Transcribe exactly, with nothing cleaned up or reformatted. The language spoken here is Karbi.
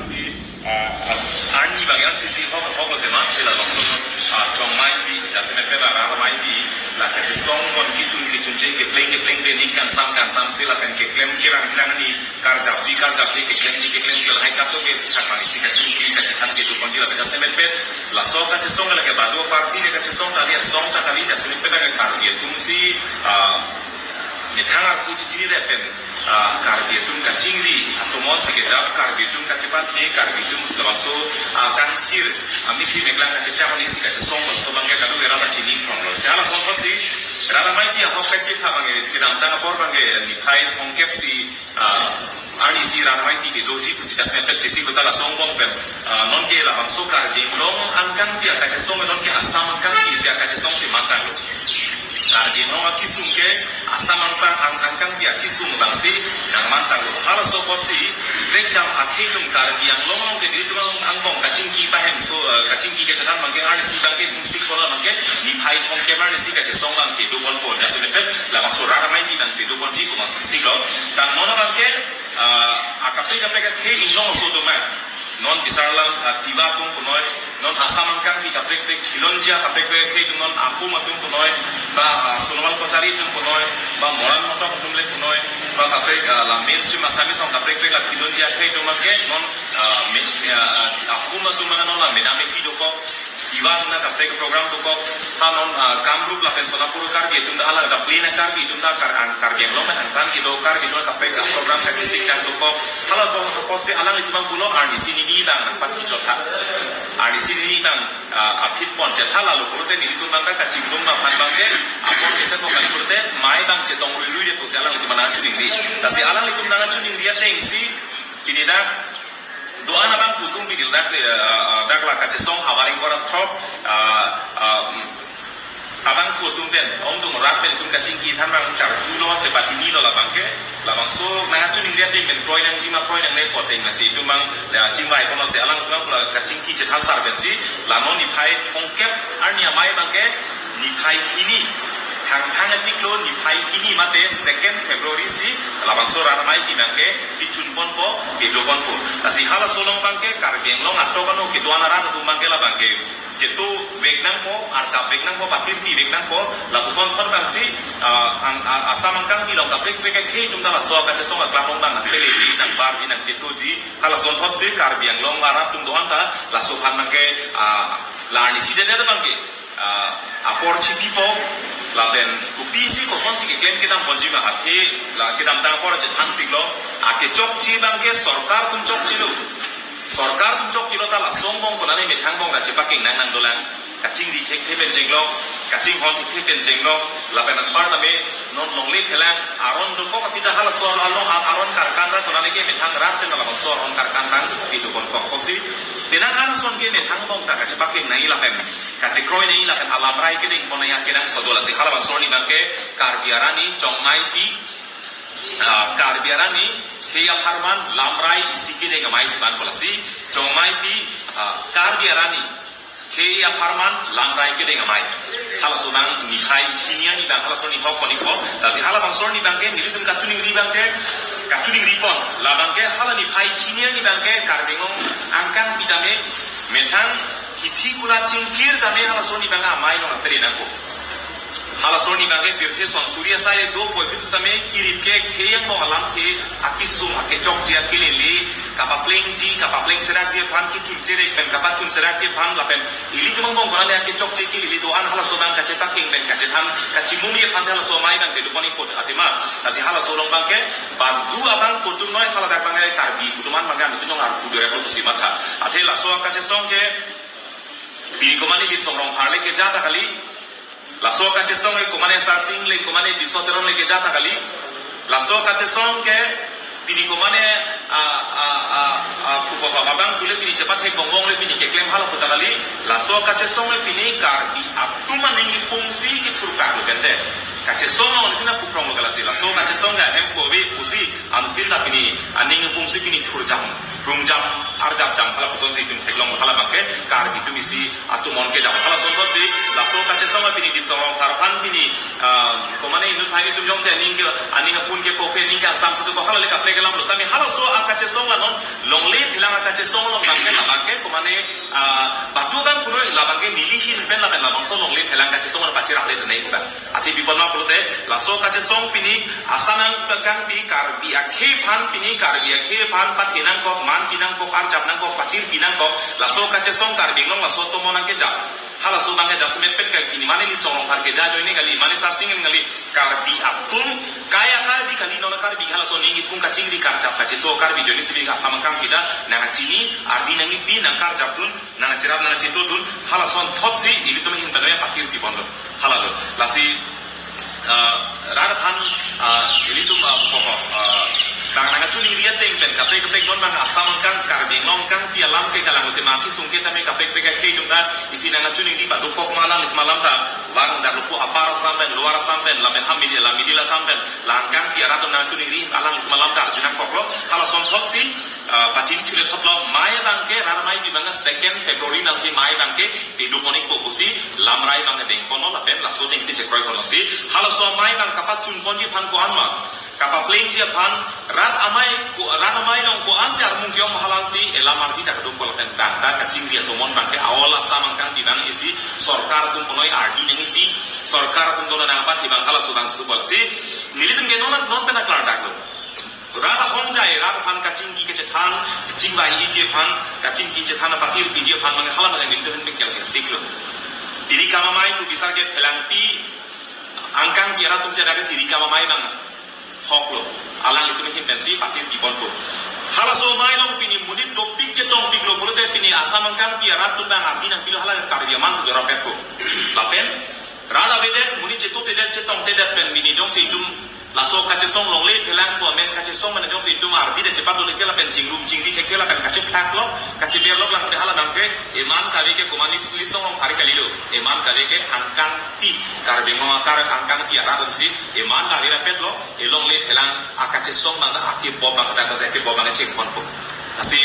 Si, ah, ah, arni bang ya sisi hok hok tema thela bangso, ah, Chongmaipi, jasemet pen Rat Ameipi, la kachesong pon kechun kechun che kepleng kepleng pen ni kangsam kangsam si lapen keklem kerang kerang ni karjapji karjapji keklem ni keklem ke lahai kato ke thak mani si kachingki kachethan kedo ponji lapen jasemet pen laso kachesong ke lake badu party le kachesong kali asong ta kali jasemet pen ke Karbi atum si, ah, methang arpu chichini re pen, ah, Karbi atum kachingri atomon si kejap Karbi atum kachepan ke Karbi atum si labangso, ah, kangkir, ah, misi meklang kachechak ni si kachesong bangso bang ke kadu era ta chini prong lo. Si hala song si Rat Ameipi ahok kachepha bang ke kedamtang apor bang ke niphai thomkep si, ah, arni si Rat Ameipi kedoji pusi jasemet pen kesi kota la song bong pen, ah, non ke labangso Karbi Anglong angkangpi akachesong non ke Assam angkangpi si akachesong si mantang lo. Karbi Anglong akisung ke Assam angkang ang angkangpi akisung bang si nang mantang lo. Halaso apot si prekjam akhei atum Karbi Anglong along ke nelitum angbong kachingki pahem so, eh, kachingki kachethan bang ke arni si bang ke thumsik kola bang ke niphai thomkep arni si kachesong bang kedo ponpo jasemet pen labangso Rat Ameipi bang kedo ponji pu bang si lo. Tang non bang ke, ah, akaprek kaprek akhei inglong so do ma. Non bisarlang, ah, Tiwa atum punoi, non Assam angkangpi kaprek kaprek Khilonjia kaprek kaprek akhei atum non Ahom atum punoi, ba, ah, Sonowal Kachari atum punoi, ba Moran Motok atum le punoi, ba kaprek, ah, la mainstream Assamese along kaprek kaprek la Khilonjia akhei atum ke non, ah, me-, ah, ah, Ahom atum non la Medam Meet dokok, Tiwa atum ta kaprek program dokok, ha non, ah, Kamrup lapen Sonapur Karbi atum ta alang ta plain Karbi atum ta kar ang Karbi Anglong men angtan kedo Karbi atum ta kaprek program kachesik kan dokok. Hala apot si alanglitum pulo arni si nini bang nangpat kechotha. Arni si nini bang, ah, aphi pon chetha lalo pulote nelitum bang ta kachingrum ma phan bang ke apor mesen mo kali pulote mai bang chetong rui rui de pusi alanglitum nangchiningri. Lasi alanglitum nangchiningri ateng si pini dak do-an abang pu atum pini dak, eh, eh, dak la kachesong havar ingkoi ra throk, ah, ah, mm, abang pu atum pen, ongdung rat pen atum kachingki than bang charjulo, chepatinilo labang ke, labangso nangchiningri ateng pen kroi nangji ma kroi nangne pu ateng masi atum bang, ya, chingvai kono si alang atum bang la kachingki chethan sar pen si, la non niphai thomkep arni amei bang ke, niphai hini, thang thang achiklo niphai hini mate second February si labangso Rat Ameipi bang ke kechun ponpo, kedo ponpo. Lasi halaso along bang ke Karbi Anglong atok ano kedo-an arat atum bang ke labang ke cheto vek nangpo, arjap vek nangpo, patirpi vek nangpo, lapuson thon bang si, ah, ang, ah, Assam angkangpi along kaprek kaprek akhei atum ta laso kachesong aklam along bang nangpeleji, nangbarji, nangchetoji, halason thot si Karbi Anglong arat atum do-an ta laso aphan bang ke, ah, la arni si det det bang ke, ah, apor chipipo, lapen kopisi kosonsi keklem kedam ponji ma athe, la kedamtang apor chethanpiklo, akechokche bang ke sorkar atum chokchelo. Sorkar atum chokchelo ta laso angbong konane methang angbong kachepakeng nang nang dolang. Kachingri thekthe pen chenglok, kachinghon thekthe pen chenglok, lapen anparta me non longle phelang, aron dokok aphi ta halaso along a-, aron karkan ra konane ke methang rat pen labangso aron karkan tang kedo ponkok pusi. Penang halason ke methang angbong ta kachepakeng nangji lapen kachekroi nangji lapen alamrai kedeng pon nangji akenangsot do lasi halabangso arni bang ke Karbi arni Chongmaipi, ah, Karbi arni khei apharman lamrai isi kedeng amei si vanpo lasi Chongmaipi, ah, Karbi arni khei apharman lamrai kedeng amei. Halaso bang niphai hini arni bang halaso arni hok koni hok. Lasi halabangso arni bang ke nelitum kachiningri bang ke, kachiningri pon. Labang ke hala niphai hini arni bang ke Karbi Anglong angkangpi tame methang hithi kula chingkir tame halaso arni bang amei along aperi nangpo. Halaso arni bang ke pirthe son suri asai do poi pip same kirip ke khei angbong alam ke akisung akechokche akelele, kapaplengji, kapapleng serakji aphan, kechun cherek pen kapachun serakji aphan lapen ilitum angbong konane akechokche akelele do-an halaso bang kachepakeng pen kachethan kachimungji aphan si halaso amei bang kedo pon ikot atima. Lasi halaso along bang ke badu abang pu atum noi haladak bang ke Karbi pu atum an bang ke amitunong arpu derek lo pusi matha. Athe laso akachesong ke pini komane Litsong Rongphar le keja ta kali. Laso kachesong ke komane Sarsing le komane Biso Teron le keja ta kali. Laso kachesong ke pini komane, ah, ah, ah, ah, pupo pa abang pule pini chepat he gonggong le pini keklem hala pu ta kali. Laso kachesong le pini Karbi atum aning ipung si kethurkak lo kente. Kachesong along nitin apukrong lo kalasi, laso kachesong ke ahem phu ave pusi anuttin ta pini aning apung si pini thurjam, rungjam, arjapjam, hala puson si itum theklong, hala abangke Karbi atum isi atumon kejam. Halason thotsi laso kachesong a pini Litsong Rongphar aphan pini, ah, komane inut phai nitum jongsi aning ke, aning apun ke, prope aning ke angsam si tu ko hala le kaprek alam lo, tame halaso akachesong la non longle phelang akachesong along abangke, labangke komane, ah, badu abang punoi, labangke neli ahin pen lapen labangso longle phelang kachesong along pachirap le denai abang. Athe pi apot ma pulote, laso kachesong pini Assam angkangpi Karbi akhei aphan, pini Karbi akhei aphan pathe nangkok, man pi nangkok, arjap nangkok, patir pi nangkok, laso kachesong Karbi Anglong laso atumon nangkejap. Halaso abangke jasemet pet ka pini mane Litsong Rongphar keja ajoine kali, mane sarsing kali, Karbi atum, kaya Karbi kali, non Karbi halaso aning ipung kachingri, karjap kachito Karbi ajoine si pini Assam angkangpi ta nangkachini, ardi nangkipi, nangkarjapdun, nangkachirap nangkachitodun, halason thotsi ilitum ahin pen patir pi ponlo. Hala lo. Lasi, ah, rat aphan, ah, ilitum, ah, ko, ko, ah, bang nangkachiningri ateng pen kaprek kaprek non abang Assam angkang, Karbi Anglong angkangpi alam ke kalang lote ma kesung ke tame kaprek kaprek akhei atum ta isi nangkachiningri padokok ma alanglitum alam ta, vang darlupo Upper Assam pen, Lower Assam pen, lapen ha middle, la middle Assam pen, la angkangpi arat atum nangchiningri alanglitum alam ta arju nangkoklo. Halason thotsi, ah, pachini chule thotlo, mei abangke, rat ameipi abangke second February nangsi mei abangke peduk onik po pusi lamrai abangke dengponlo lapen laso atengsi chekroi ponlo si. Halaso amei abang kapachun ponji aphan ko-an ma, kapaplengji aphan, rat amei ko, rat amei along ko-ansi armung ke-ong ma halansi elam ardi ta kadokok lapen bang ta kachingri atumon abangke a-ol Assam angkangpi abang isi sorkar atum punoi ardi nangkipi, sorkar atum dona nangpathi abang halaso abang si tu ponlo si. Nelitum ke non non pen aklardaklo. Rat ahongjai, rat aphan kachingki kachethan, chingvaiji aphan, kachingki chethan patir piji aphan abang hala abang nelitum pen kel kesiklo. Tiri Kam Amei pu bisar ke phelangpi, angkangpi arat atum si adak ke Tiri Kam Amei abang hoklo. Alanglitum ahin pensi patir pi ponpo. Halaso amei along pini monit dopik chetongpiklo pulote pini Assam angkangpi arat atum abang ardi nangpilo, hala Karbi aman si dorapetpo. Lapen rat avedet, monit chetongtedet, chetongtedet pen pini jongsi itum laso kachesong longle phelang pu amen kachesong mane jongsi itum ardi det chepadun ke lapen chingrum chingri thekthe lapen kachephak lok, kacheber lok lang hala abangke eman kave ke komat Litsong Rongphar kali lo, eman kave ke angkangpi, Karbi Anglong akar angkangpi arat atum si eman kave rapetlo, elongle phelang akachesong abang akebom abang ta akebom abang chengponpo. Lasi